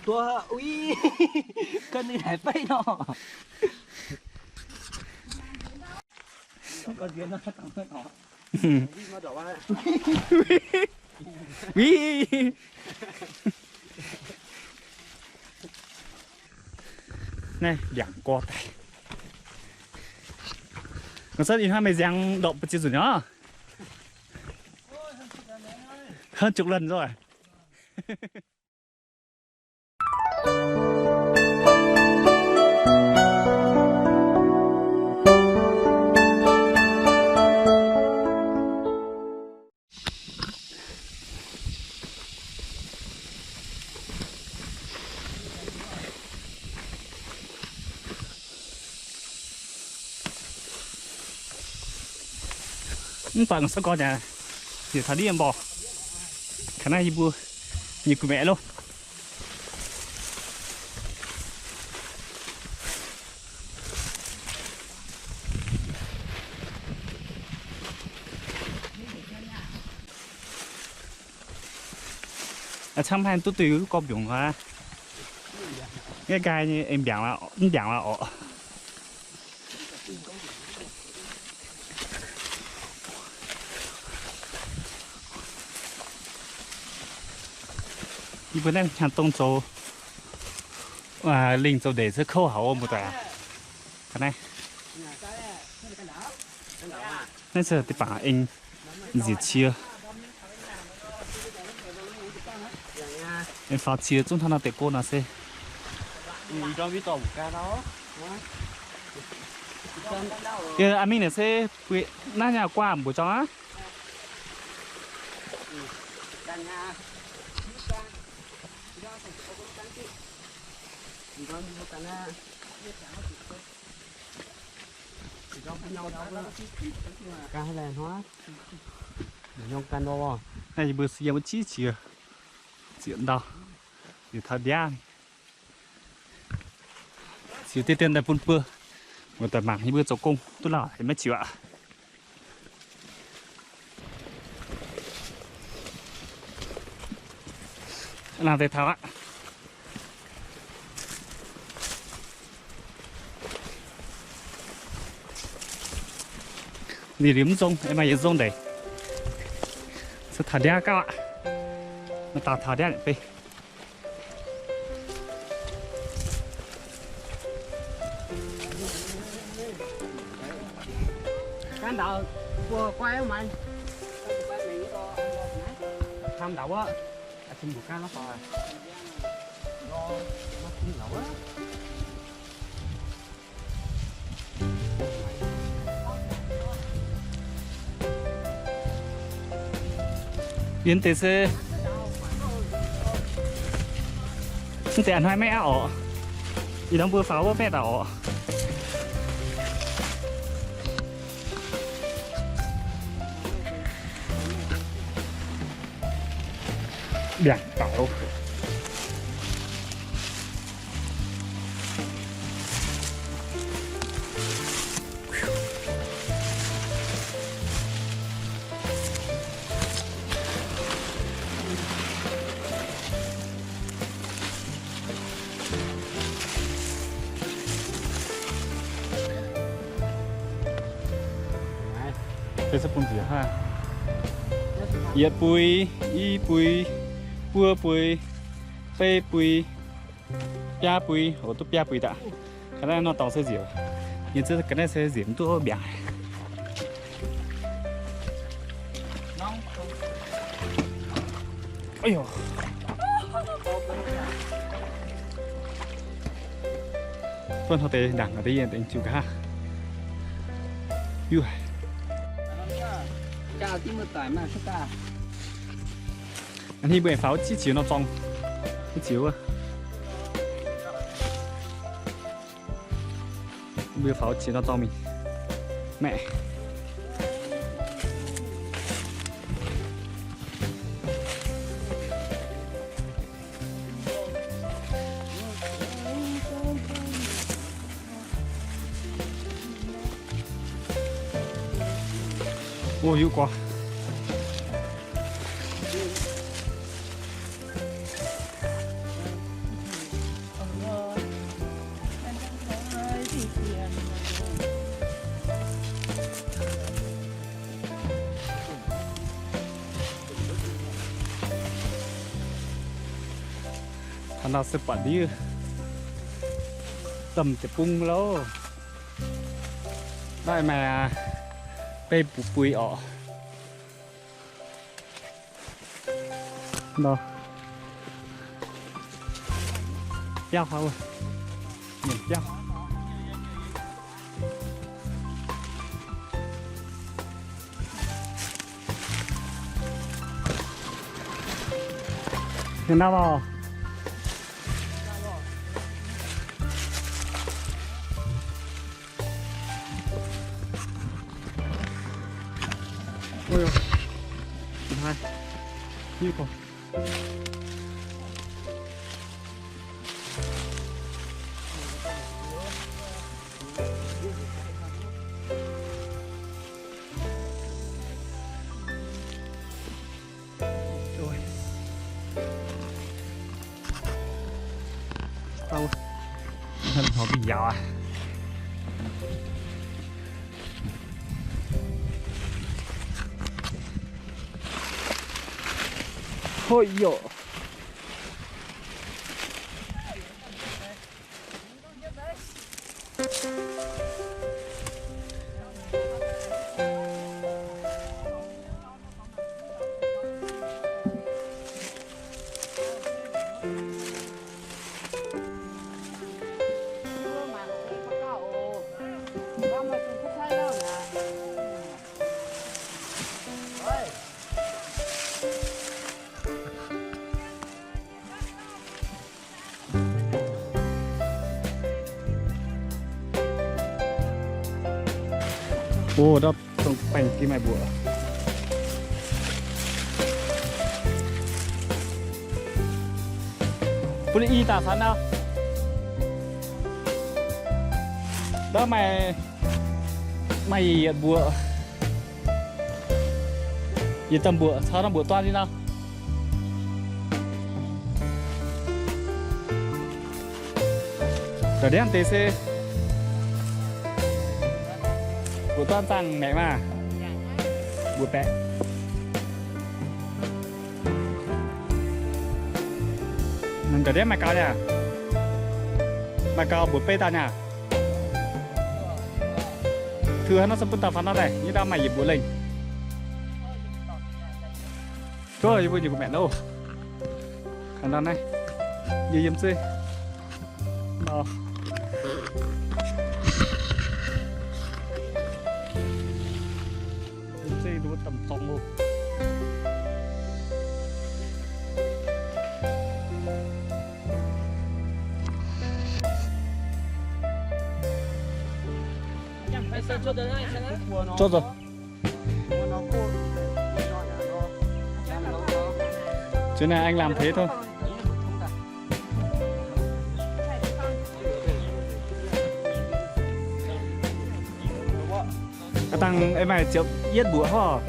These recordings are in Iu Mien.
Duqv, ui, ga'naaiv ninh haiz beiv nor. Naaiv mbiaangc gorx daaih. Ngorc cuotv ih hnoi meih nziangx ndorpc ba'ziex nzunc nyei? Haaix jukc lanh nzoih. Mv baac ngorc cuotv gorx nyei, yietc taux ndiev mborqc. Kangx naaiv yie mbuo nyei gu'maeqc loh. Camv haic duqv duih wuov gorx mbiungc aqv. Nqaai nqaai nyei, mv mbiaangc la'orqc. Yie mbuo naaiv hnyangx dongh zoux lingh zoux ndeic cuotv kouv haic wuov mbuo daaih. Naaiv se deix bangc eng nziec cie. Aengx faaux cie zungv hnangv naaiv deix gouv nor se. Aa mingh naaic se naaiv nyei guaav mbuoqc jorng aqv. Naaiv yie mbuo yiem wuov jiex ziex ndau, yietc taux ndiav. Ziux diqv dien daaih bun buo, mbuo daaih mangc yie mbuo zoux gong duqv lauh maiv ziux aqv. Laangz deix taux aqv. Liuz liuz mv nzong, maaih yietc nzong ndeic. Se taux ndiav gauh aqv. Maaih dauh taux ndiav nyei bei. Ganh ndau, buo guai maiv. Tham ndau wuov, mbuoqc ganh lorqc. Yie deix se, mv deix a'hnoi maeqv aqv orqc. Ih ndorm mbuo faaux wuov maeqv daaih orqc. Mbiaangc daux. Yietc buix, i buix, buo buix, bei buix, biaa buix, oc, duqv biaa buix daaih. Ga'naaiv nor dorngx se nziec, yie ziex ga'naaiv se nziec mv duqv mbiaangc. Buonv hnoi deix ndaangc deix yie deix jiu nqa'haav. Yuh. A'hneiv mbuo aengx faaux wuov ziex nor zorng, wuov ziex wuov. Mbuo faaux ziex nor zorng mingh maeqv. Ov, hiuv gorx. Hnangv nor se buatc ndiev domh deic-bung loh. Naaiv maaih bei buv buix orqc. Nor, biauv hauv, nyiemc biauv. Nor, Hnoi mv yaac aqv. Hoi yoc. O, ndau dongh baengh gih maaih mbuoqc. Bun i daaih faan nor. Ndau maaih, maaih yietc mbuoqc. Yietc domh mbuoqc caux norm mbuoqc dorn nyei nor. Ga'ndiev deix se mbuoqc dorn zaangh maengc maah. Mbuoqc baeqc. Ga'ndiev maaih gaux niaa. Maaih gaux mbuoqc bei daaih niaa. Tux hnangv nor se bun dauh faaux nor daaih, yie ndau maaih yietc mbuoqc lengh. Tov yie mbuo nyei gu'maeqc nor. Hnangv naaiv, yie yiem zeiv nor. Yiem zeiv nduov domh dorngx loh. Zorqv zoux. Zuov naaiv aengx lamh peix tov. Aa dangh ei maaih ziepc yietv mbuoqc hov.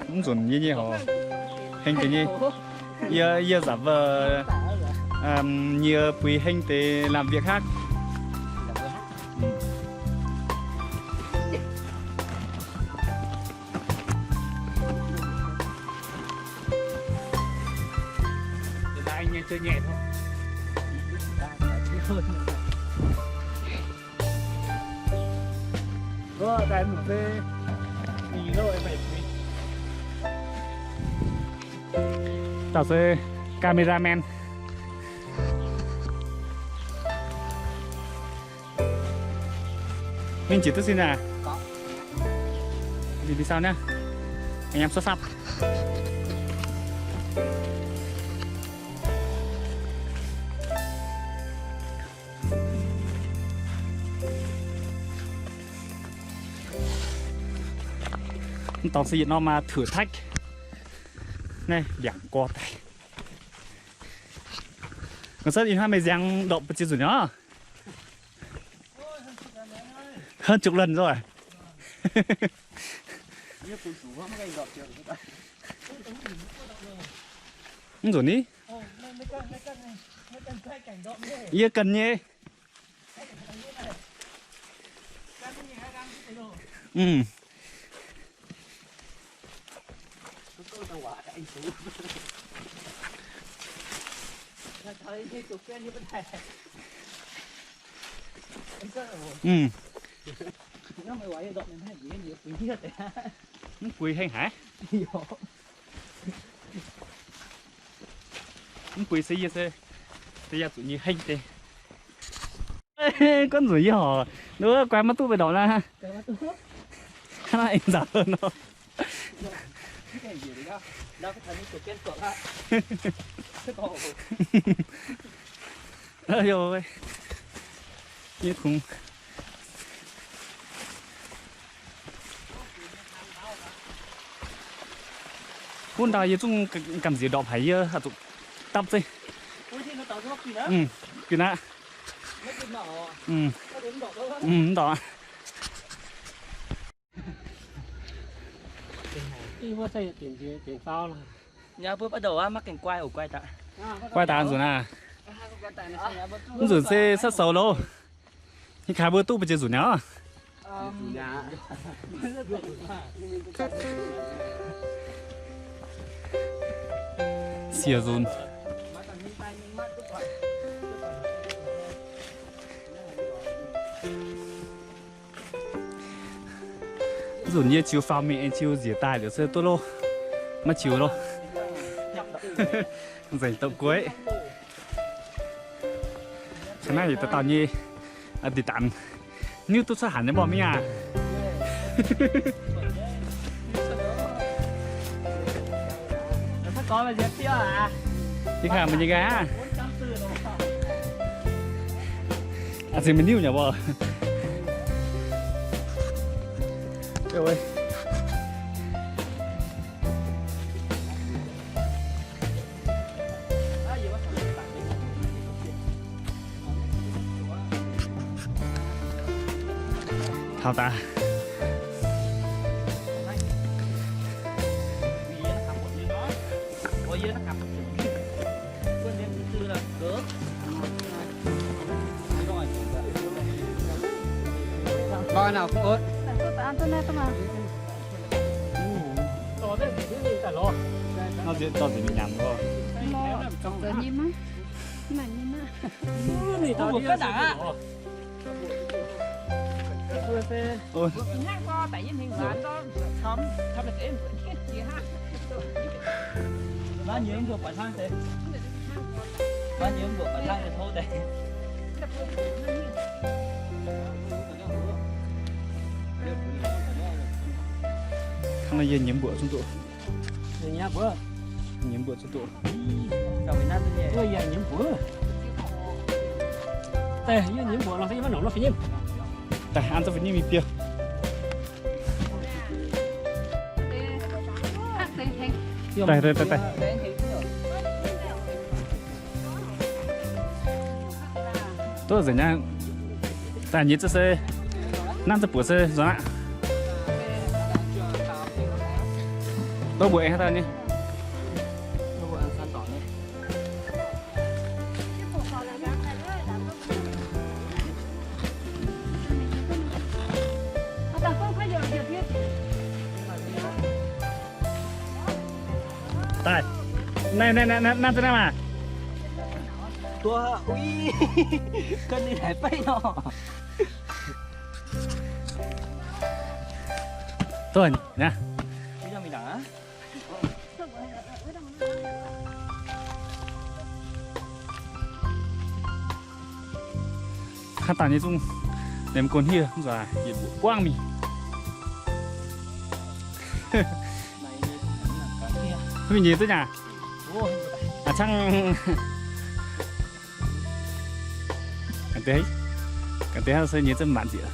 Mv nzunc yie nyei horc, heng deix nyei. Yie, yie nzapc, yie buix heng deix lamh mbiec hnangv. Dauh se cameraman. Mingh njiec duqv sin aqv. Ninh sau niaa, nyam sap sap. Mv dorngx se yietc norm thử thách. Naaiv mbiaangc gorx daaih. Ngorc cuotv ih hnoi meih nziangx ndorpc ba'ziex nzunc nyei oc. Haaix jukc lorn nzoih. Mv nzunc ni. Yie ganh nyei. Mm. Mm. Mv buix hengh haic. Mv buix se yie se, se yaac zuqc nyei hengh deix. Gorngv nzunc yie horc, nduov guai maiv duqv mbuo ndorpc naaiv. Hnangv naaiv aengx nzauc nor. Gunv ndau yie zungv gamh nziex ndorpc haic, yie oix zuqc dapv zeiv. Ginh aqv. Mv ndorpc. Guai daaih nzunc naaiv. Mv nzunc se cuotv sou loh. Ih kaaix mbuo duqv ba'ziex nzunc nyei oc. Siec nzunc. Nzunc yie ziux faaux mingh aengx ziux njiec daaih liuz se duqv loh. Maiv ziux loh. Nzengc douc gueix. Caux naaiv yietc dauh dauh nyei dinh danx. Niuv duqv cuotv hanc nyei mborqv mingh aac. Yie kaaix meih nyei nqaai aqv. Aa, zinh meih niuv nyei mborqv. Taux daaih. Hnangv naaiv yie nyiemz mbuoqc zungv duqv. Nyiemz mbuoqc zungv duqv. Yie nyiemz mbuoqc. Daaih, yie nyiemz mbuoqc nor se yie maiv nongc nor fih nyim. Daaih, an zungv fih nyim mingh biouv. Daaih, daaih, daaih, daaih. Duqv nzengc nyei. Daaih nyei zungv se nanv zungv buoqc se nzuonx aqv. Duqv mbuoqc aengx haaix dauh nyei. Daaih. Naaiv, naaiv, naaiv, naaiv, naaiv, naaiv maah. Duqv, ui, ganh ninh haiz beiv nor. Duqv, naaiv. Haaix dauh nyei zungv, ninh mbuo hniev mv zuqc yietc mbuoqc buangv mingh. Mv nyei duqv nyaah. Aa, cangv. Ga'deix, ga'deix hnangv se nyei zengv maanc nzieqc.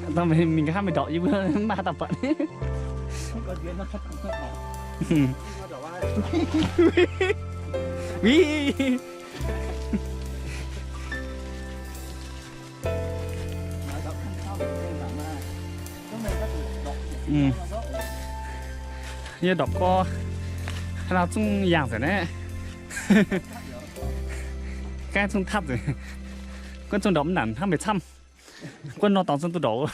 Mingh hnamv meih ndorpc yie mbuo maiv maaih dauh buatc. Uix. Yie ndorpc gorx, haaix nor zungv yangh nzengc naaiv. Gaengh zungv tapv nzengc. Guanh zungv ndorpc mv nanc hnangv meih camv. Guanh nor dorngx zungv duqv ndorpc.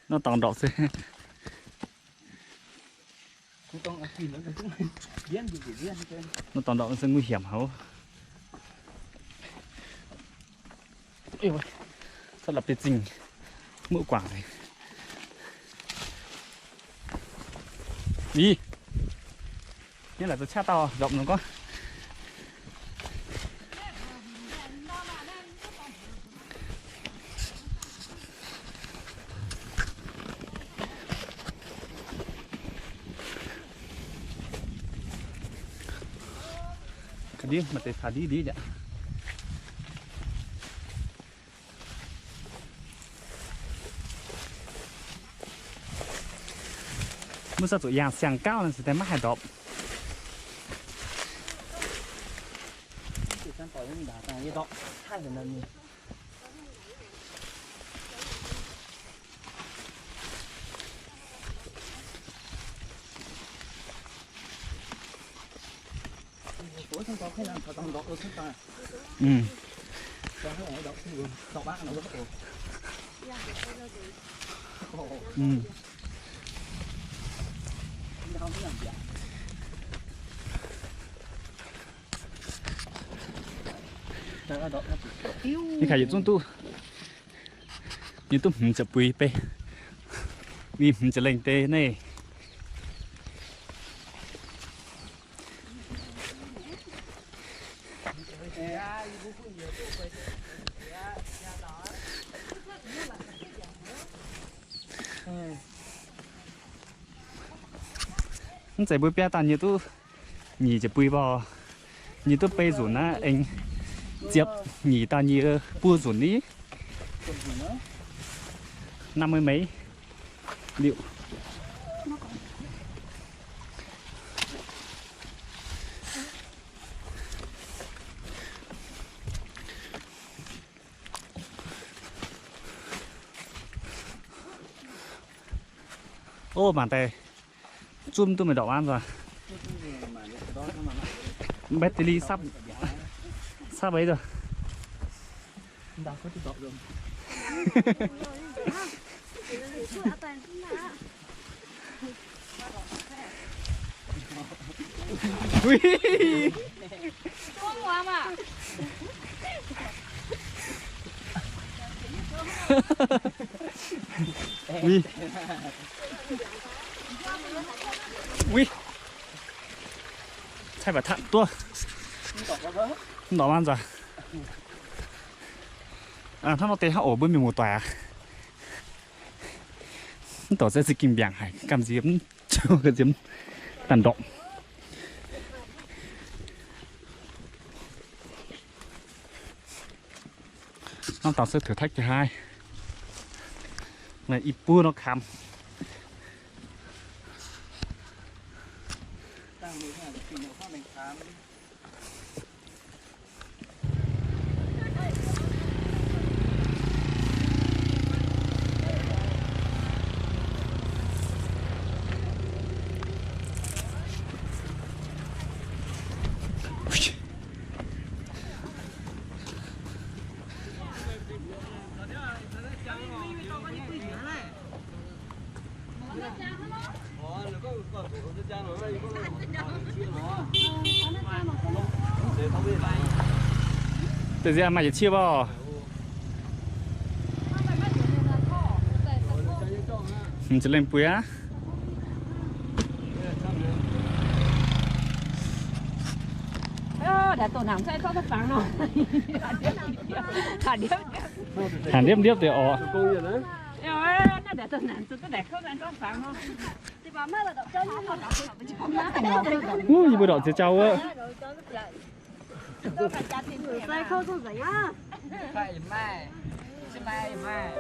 Nor dorngx ndorpc se Nor dorngx ndorpc se nguy hiểm haic. Cuotv la'bieiv-zingh muoqv guangc. Ih, yie laaic zoux qaqv dauh ndorpc nor gorngv. Ga'ndiev maaih deix paav ndiev ndiev aqv. Mv baac zuqc yangh siang-gauv nor se daaih maiv haih ndorpc. Ninh kaaix yietc zungv duqv, ninh duqv hmz ziepc buix bei, ninh hmz ziepc lengh deix naaiv. Mv zeiz mbuo biaa daaih nyei duqv nyic ziepc buix baac, nyei duqv bei nzunc naaiv, aengx ziepc nyeic daaih nyei buo nzunc ni. Năm mươi mấy liu. Ov, mangc daaih zunv duqv meih ndorpc aqv nzuonx. Battery sắp, sắp ấy rồi. Ui. Ui. Caih baac taqv duqv. Mv ndorpc mangc nzuonx. Hnangv nor deix hnangv oc mbuo mienh muoz-doic aac. Mv dorc se za'gengh mbiaangc haic, gamh nziex mv, gamh nziex mv daan ndorpc. Norm dauh se tuix taiv jiex haaix. Naaiv i buo norm kaamx. Deix nziav maaih yietc cietv oc. Hmz ziepc lengh buix aqv. Hanc ndiepv ndiepv deix oc. Wuov, yie mbuo ndorpc ziex jauv wuov. Maaih, maaih.